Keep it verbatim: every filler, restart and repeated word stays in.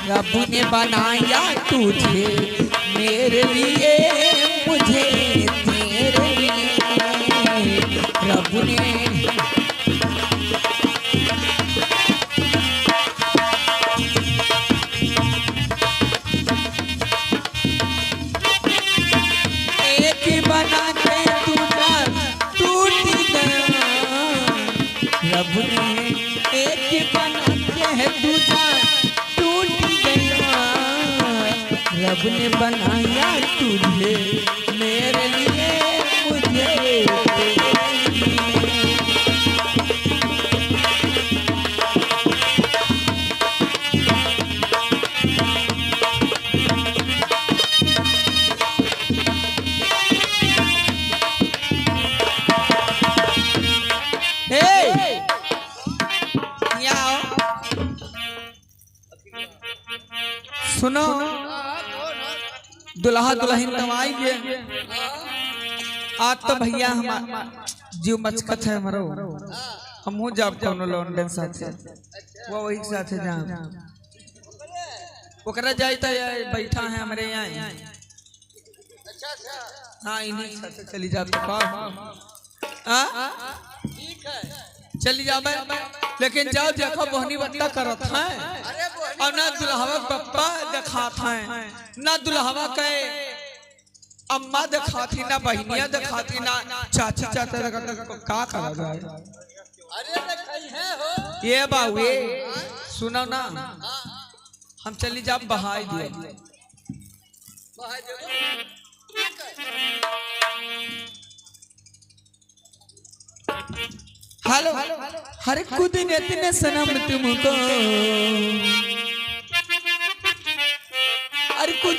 रब ने बनाया तुझे मेरे लिए, मुझे तेरे लिए। रब ने एक बना के दूजा टूट गया। रब ने एक बना के दूजा टूट गया। रब ने बनाया तुझे मेरे लिए, मुझे तेरे लिए। ए, यहाँ आओ। सुनो, दुल्हा दुल्हन तब आइगे। आज तो भैया हम जीव मचकत है हमरो, हमहू जाब कौनो लौंडन साथे, वो वही साथे जाब। ओकरा जाए तो ये बैठा है हमरे यहाँ। हाँ, इन्हीं साथे चली जाब तो का? हाँ? चली जाबे, लेकिन जाओ देखो बोहनी बट्टा करत है। और ना दुल्हवा के पप्पा देखात है, ना दुल्हवा के अम्मा देखात ही, ना बहिनिया देखात ही, ना चाची चाचा देखात ही, का करा जाए? अरे, ये बाबू, ये सुनो ना, हम चली जाब बहाई दिया। हेलो, हर कुछ देते न सनम तुमको, हर कुछ